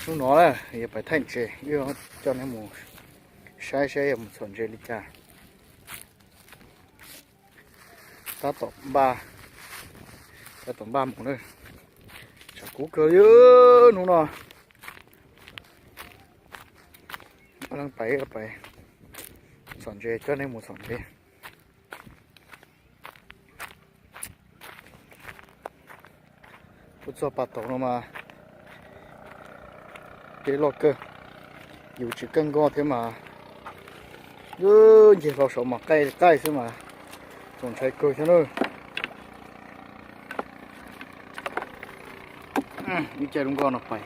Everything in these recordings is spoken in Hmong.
Hnub no na, yuav pais thaij ntses, wb coj nej mus saib saib yuav mus txhuam ntses li cas. Tab tom npaj, tab tom npaj mus na. Tshav kub kawg li hnub no. Pais, pais txhuam ntses, coj nej mus txhuam ntses. Kuv txog pas taum no mas kev loj kawg, yus tsis keej nkoj thiab mas, ncig hlo saum mas qaij qaij xwb mas txaus ntshai kawg thiab na. Ib caij lub nkoj no pais,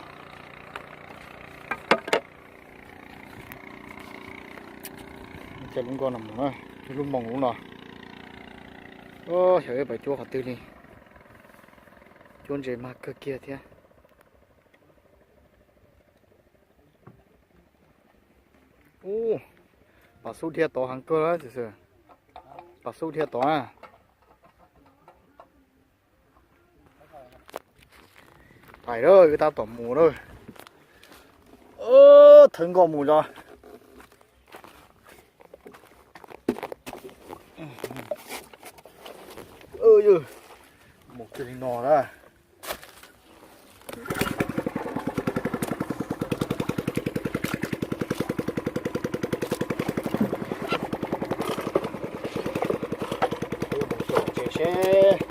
ib caij lub nkoj no mus na, lub moos lub no. Xyov wb pais cuab qhov twg li, cuab ntses mag kawg kiag thiab. Ub, pas xub dhia tod heev kawg, pas xub dhia tod na. Pais lawm, wb tab tom mus lawm. Thawb nkoj mus zog. Mus kiag li no na. Seb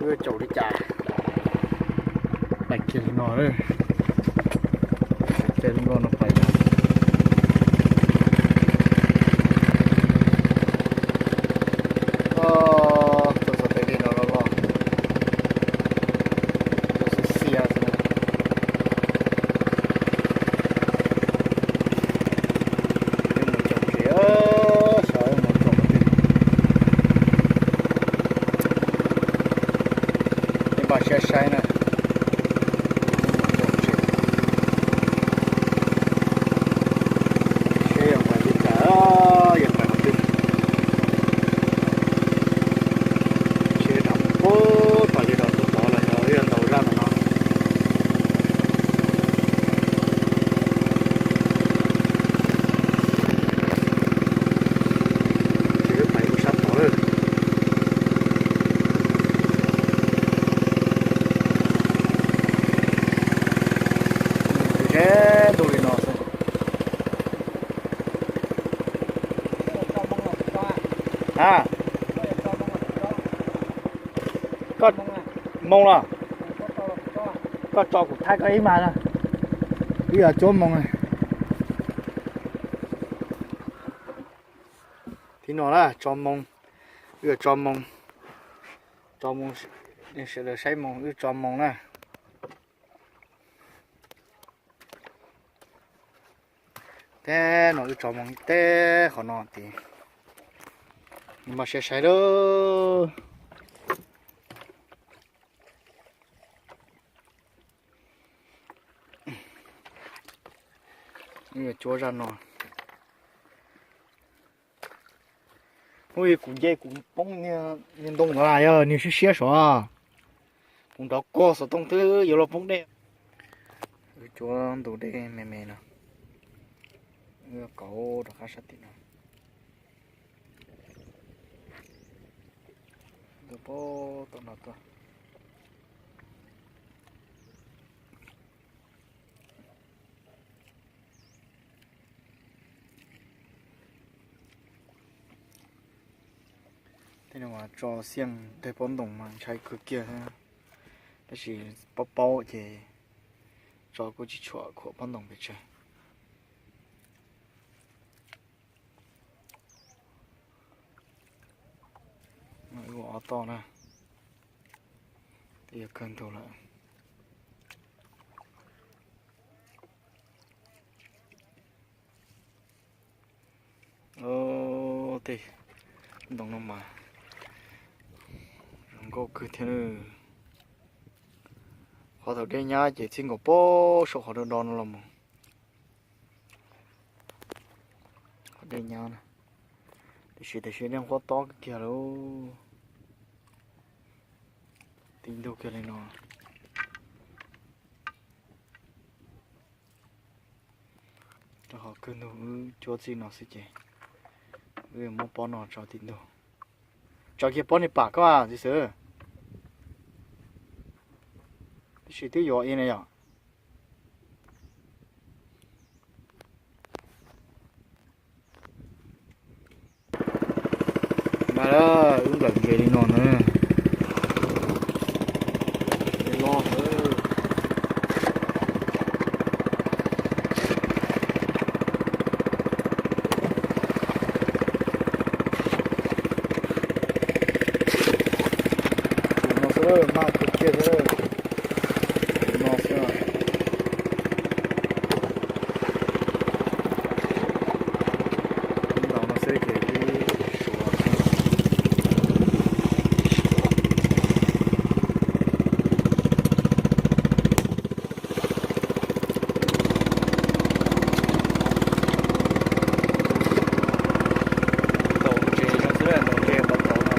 wb caum li cas. Pais kiag li no, pais kiag li no pais. Tuaj txog pem li no los los, tuaj xiab xiab xwb. Wb mus caum ntses, xyov wb mus caum qhov twg. Peb npaj siab saib na. Seb yog pais li cas, yog pais qhov twg. Seb rov mus pem pais li rau tus tod los yog wb yuav ntaus zaj ntawm no. Ces wb pais lub sab tod lawm. Ze ntug li no xwb. A, koj moo los? Koj tso kuv thaij koj ib mag na. Wb yuav cuab moo. Thib no na, tso moo. Wb yuav tso moo. Tso moo, sawv daws saib moo, wb tso moo na. Teb no wb tso moo teb qhov no ces npaj siab saib lawm. Wb yuav cuab zaj no. Ub, kuv nce kuv poob niag ntoo no, yog niag siab siab sav. Kuv nrov kog xov tooj twb yuav luag poob dej. Wb cuab ntug dej me me no, wb kauv rov qab sab tim no. Ntug poob tom no tuaj. Tej no mas tso xiaj teg pob ntoos mas ntshai kawg kiag, tab sis paub paub ces tso kuj tsis tshuam khuam pob ntoos pes tsawg. Ua ob toj na, twb yog kawg ntug lawm. Tej ntoo no mas zoo nkauj kawg thiab. Qhov thaum dej nyab ces txij nkaus pem saum qhov do do no los mus. Qhov dej nyab na, tiam sis tiam sis dej nqhuab tob kiag lauj. Tib ntug kiag li no. Ho kawg ntug wb cuab txij no xwb ces wb muab pob no tso tim ntug. Tso kiag pob niag pam koj txiv xwb. Tab sis twb yuav ib na yom. Mas wb nplawm ntses li no na. Los no xwb, maj kawg kiag xwb. No xwb. Ntaus no xwb ces ib suav. Ntaus ntses no xwb, ntaus ntses pov tod no.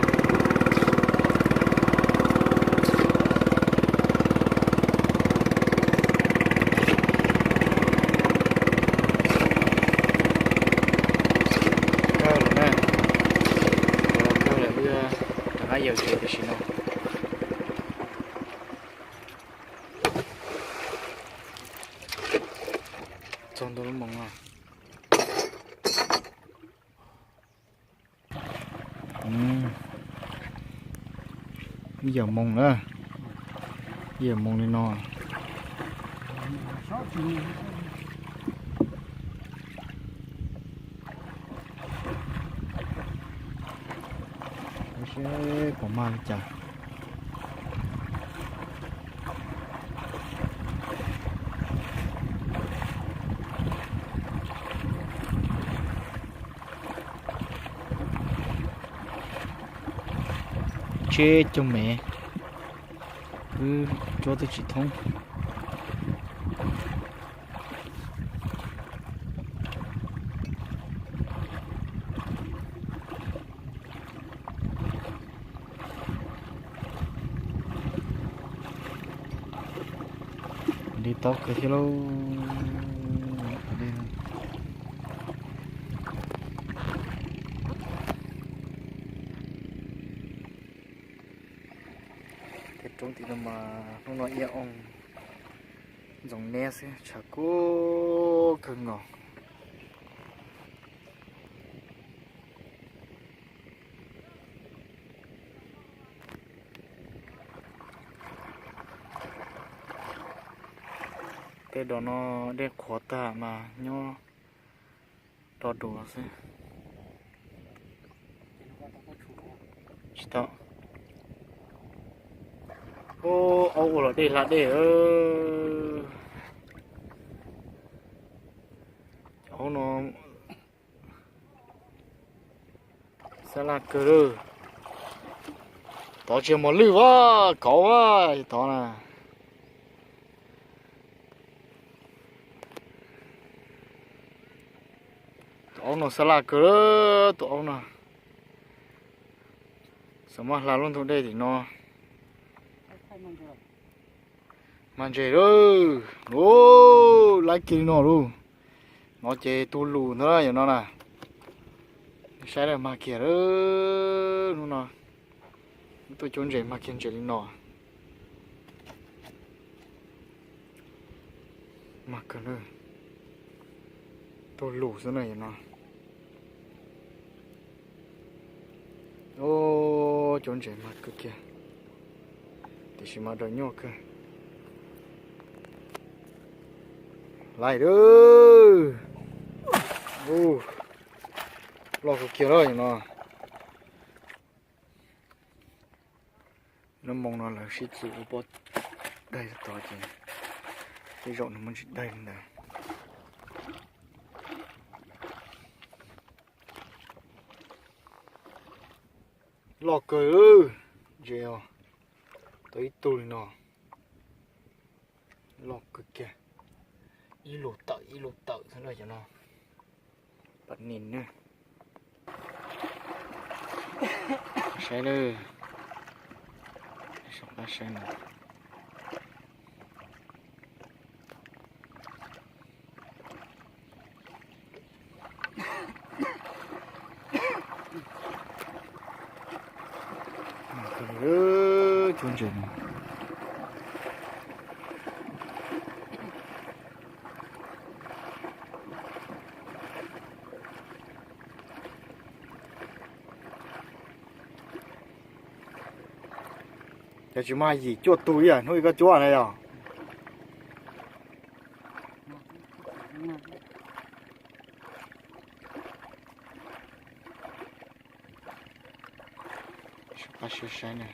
Kawg lawm na, kawg lawm, wb rov qab yaws ntses tam sim no. Txog ntua lub moos no. Ib yam moos na, ib yam moos li no. Seb puas mag li cas. Tseb coog me, wb cuab twb tsis thoob. Li tob kawg thiab lauj. Tej roob tim no mas hnub no iab oo ntxoov neb xwb, tshav kub kawg nkaus. Tej dos no dej qhuav tag mas nyob do duav xwb. Tsis tau. Ub, aub ua los dej hla dej. Aub no xab laj kawg lawm. Tod tsis yog mos lwj vaj kauv vaj tod na. Tus aub no xab laj kawg, tus aub no. Xav muab hla lub ntug dej tim no. Mag ntses lawm, lub laib kiag li no lauj. No ces tus lus ntag yom no na. Saib lawm mag kiag lawm hnub no. Tuaj cuab ntses mag kiag ntses li no. Mag kawg na. Tus lus xwb na yom no. Ub, cuab ntses mag kawg kiag, tiam sis mas daws nyuaj kawg. Laim lawm. Loj kawg kiag lawm no. Lub moo no lawv sib txuas ua pob daig tod ces tej zaum nws muaj ntsis daig li ntawd. Loj kawg, ntses os, tau ib tug li no. Loj kawg kiag, ib lus tawm ib lus tawm xwb na cov no. Pam nim na. Saib lawm, saib no. Ces tsis mag yim cuaj tus ib yam hnub ib koj cuab na yog. Qab siab saib na,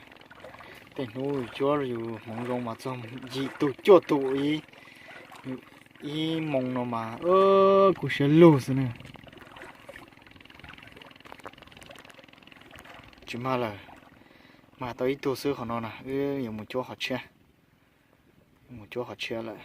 tej hnub cuab yus hmoov zoo mas txog yim tus cuaj tus ib moo no mas kuv siab lug xwb na. Tsis mag lawm, mag tau ib tug xwb qhov no na, wb yuav mus cuab qhov tshiab, mus cuab qhov tshiab lawm.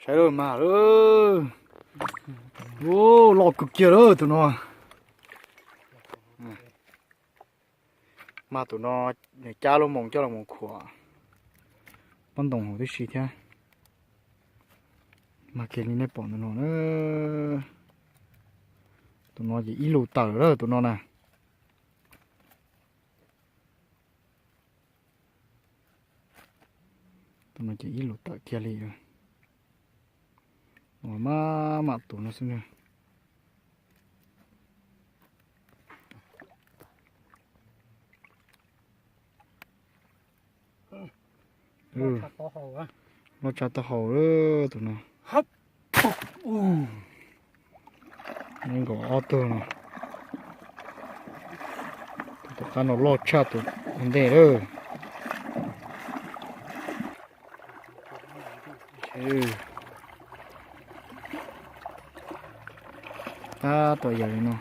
Saib lawm mas, loj kawg kiag lawm tus no. Mag tus no, nws cab lub moos coj los mus khuam pob ntoos hauv tib si thiab. Mag kiag li nej pom ntawm no na. Tus no ces ib lus tawm lawm tus no na. Tus no ces ib lus tawm kiag li. Maj mam tus no xwb na. Loj tshaj taub hau lawm tus no. Nkaus ob tug no. Tus tom qab no loj tshaj tus ua ntej lawm. Tab tom yawm li no.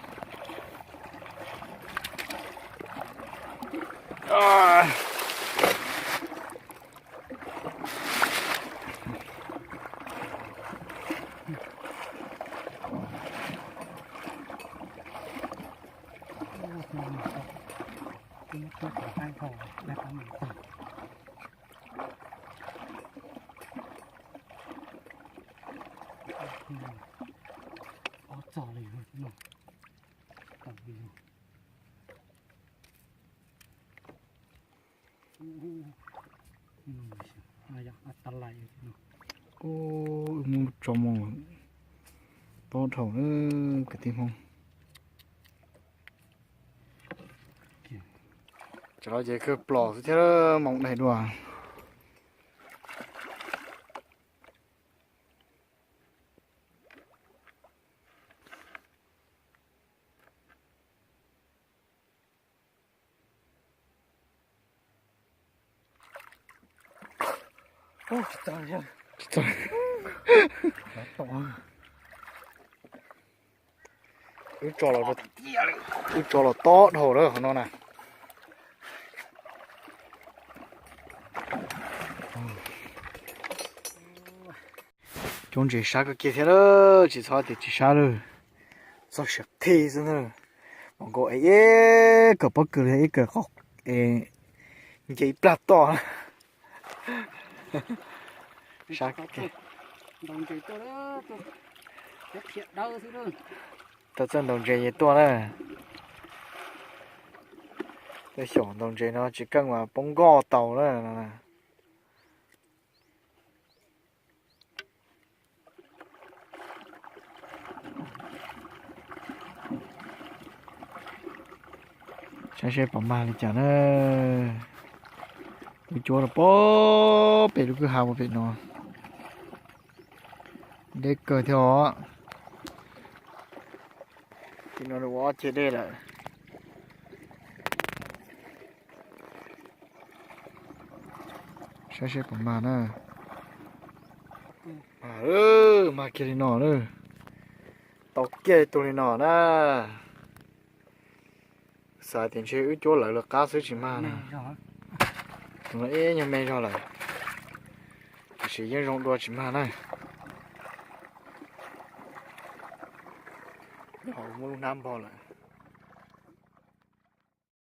Ob txog li no. Mus tso mus tob dhau lawm kwv tij Hmoob. Cov no ces kawg plos xwb thiab, moos daig dua. Wb tso los tob dhau lawm qhov no na. Cov ntses sab kawg kiag thiab lawm, tsis txhob tias tsis sab lawm. Txog siav qhi xwb na. Mas nkaus es ib kawm pob kws li ib kawm qos es nce ib plag toj. Sab kawg kiag. Tau txawj ntaus ntses ces tuaj na. Tej xyaum ntaus ntses no tsis keej mas poob nkoj tau na. Saib seb puas mag li cas na. Wb cuab rau pem lub kwj ha ua pem no. Deb kawg thiab os. Tim no ua ob ceg dej lawm. Saib seb puas mag na. Mag kiag li no na. Tau kiag tus li no na. Xav tias ntshe wb cuab lawv lawv qab xwb tsis mag na. Tus no ib nyuag me zog lawm, tiam sis yeej zoo dua tsis mag na. Nyob hauv muaj lub hnab npog lawm.